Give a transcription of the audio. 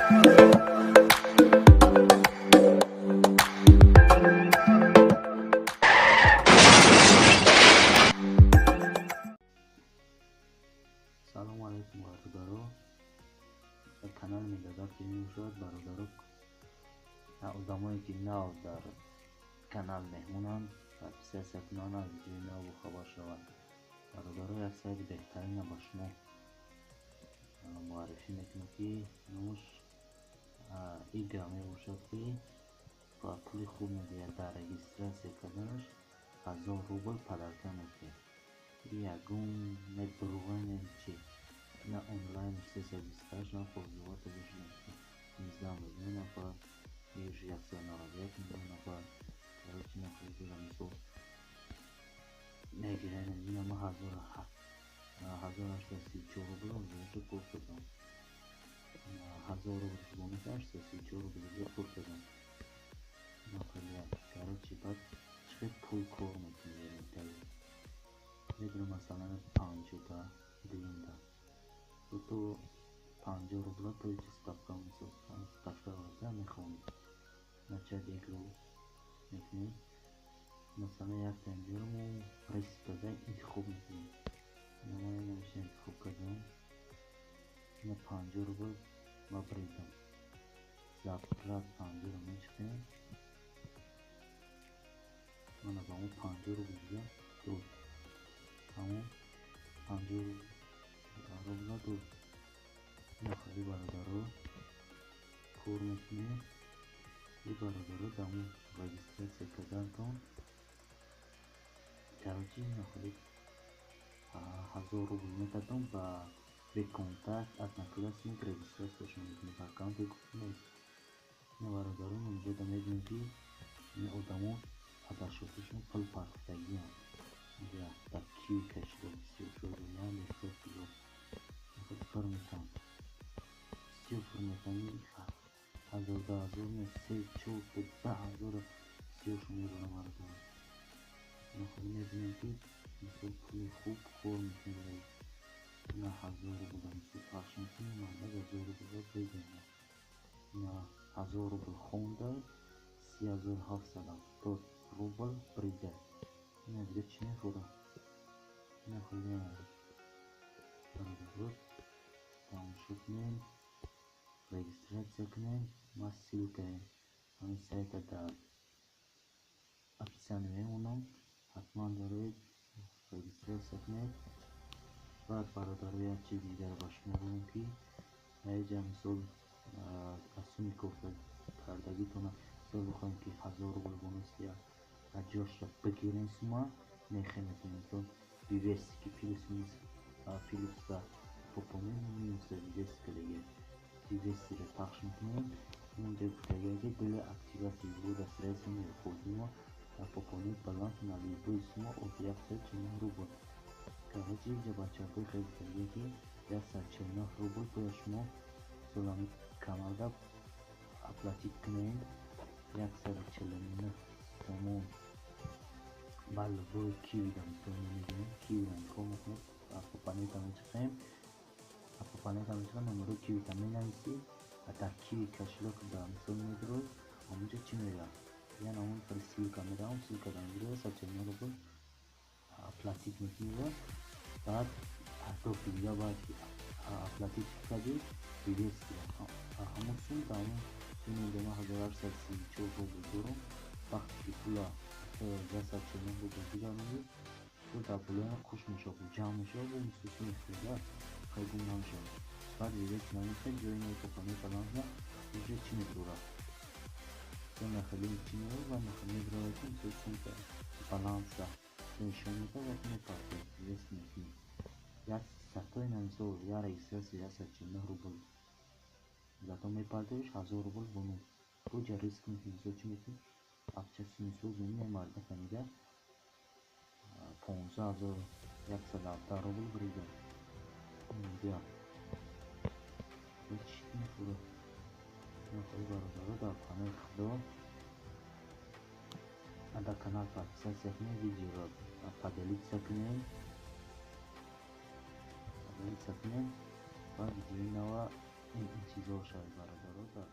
Салому алейкум, бародаро. Дар канали Мегазар ТВ мешавад, бародаро. Одамое ки нав дар канал меҳмонанд, подписаться кунанд, аз видеои нав бохабар шаванд. Бародаро, як сайти беҳтарина ба шумо муаррифӣ мекунам, ки номаш Ига мебошад, ки ба пули хуб медиҳад. Дар регистрация карданаш 1000 рубл подарка мекунад. Ягон не дурӯға, не чи, на онлайн 328 нафар 19 миллион нафар, иш 191 миллион нафар. Короче, нафар, мисол мегирем, ина ма 1834 рубл озоша пур кардам. 1000 рубл бонуса 834 рубл пур кардам. Короче, баъд чӣ пул кор мекунӣ? Медонам, масалан, панҷота дуюмда ту 50 рубла, то ичи ставка, мисол, ставка мехонӣ, начать игру мекунӣ. Масалан, якта инҷоро мо риск дода интихоб мекунем. Ма инамиша интихоб кардам, ина 50 рубл ма бридам. Забрать панҷоро мечиқем, мана ба мо 50 рубл дига дод. Ҳамон 50 рубла дод. Ина хеле, бародаро, кор мекунем. И, бародаро, дар мо регистрация кардантон, короче, ина хеле 1000 рубл метадом ба ВКонтакт, Одноклассник регистрацияшон мекунед, аккаунти нест. Ина, бародарон, инҷода мебинем, ки ин одамо адашоташон пул партофтагианд. Дар Киви кашида бисёр шуд, пур метавон, бисёр пур метавон. Ҳазор, 10,000 не, се, чор, 10,000 бисёршон мебарам, бародарон. Мебинем, ки мисол пули хуб кор мекунад. На 1000 рубл, мисол, пахш мекунем, мардак 1000 рублро бизанад. На 1000 рубл хонда, 30 770 рубл брида. Ина дига чӣ мехӯрам? Ина хеле, бародаро, тамошо кунем, регистрация кунем. Ма ссылкаи ҳамин сайта дар описание мемонам, ҳатман дароед, регистрация кунед. Баъд, бародаро, як чизи дигарро ба шумо гӯям, ки ҳайҷа, мисол, аз суми кор кардагитона, мисол, бихоҳем, ки 1000 рубл бонус аз ҷошро бигирем, сума нехе метавонем. Мисол, вывести, ки плюс минус, плюса пополнем, минуса вывести кардагия, вывестиро пахш мекунем. Инҷа гуфтагия, ки для активации вывода средств необходимо пополнить баланс на любую сумму от 149 рубл. Короче, инҷа бачаҳои хеле гуфтагия, ки 149 рубл бояд шумо мисол каналда оплатить кунед, 149 сомон. Ба любой Кивида, мисол, мегирем, Кивида интихоб мекунем, пополнить мечиқем, пополнить мечиқем, номерои Кивита менависӣ ва дар Киви кошелёк да, мисол, медурӯй, ҳамонҷо чӣ меравад? Яъне ҳамон хеле ссылка меравам, ссылка да мегирӣ, 149 рубл оплатить мекунӣ. Баъд ҳатто дига баъд оплатить кардӣ, вывести ҳамон сум дар ҳамон суми инҷа 1834 рубл дорам. Вақте ки пула 149 рубл бигаронӣ, пул дар болои қуш мешавад, ҷамъ мешавад, бо мисли суми хеле хеле гум намешавад. Баъд вывести намешавад, ҷои наи пополнить баланса уже чӣ медурад, нахеле чӣ меояд ва нахеле медурад, ки мисол сумка баланса нишон медиҳад ва мепартояд, вывести мекунӣ. Як сатои, мисол, як регистрация 149 рубл зато мепартоиш, 1000 рубл бонус. Буҷа риск мекунӣ, мисол, чӣ мекунӣ? Акча мисол зумини мардака мега 15 117 рубл брида. Бия, чӣ мехӯрад? Бародаро, дар паноҳи Худо. Дар канал подписаться кунед, видеоро поделиться кунед, поделиться кунед ва видеои нава. Ин чизҳо шавед, бародаро, дар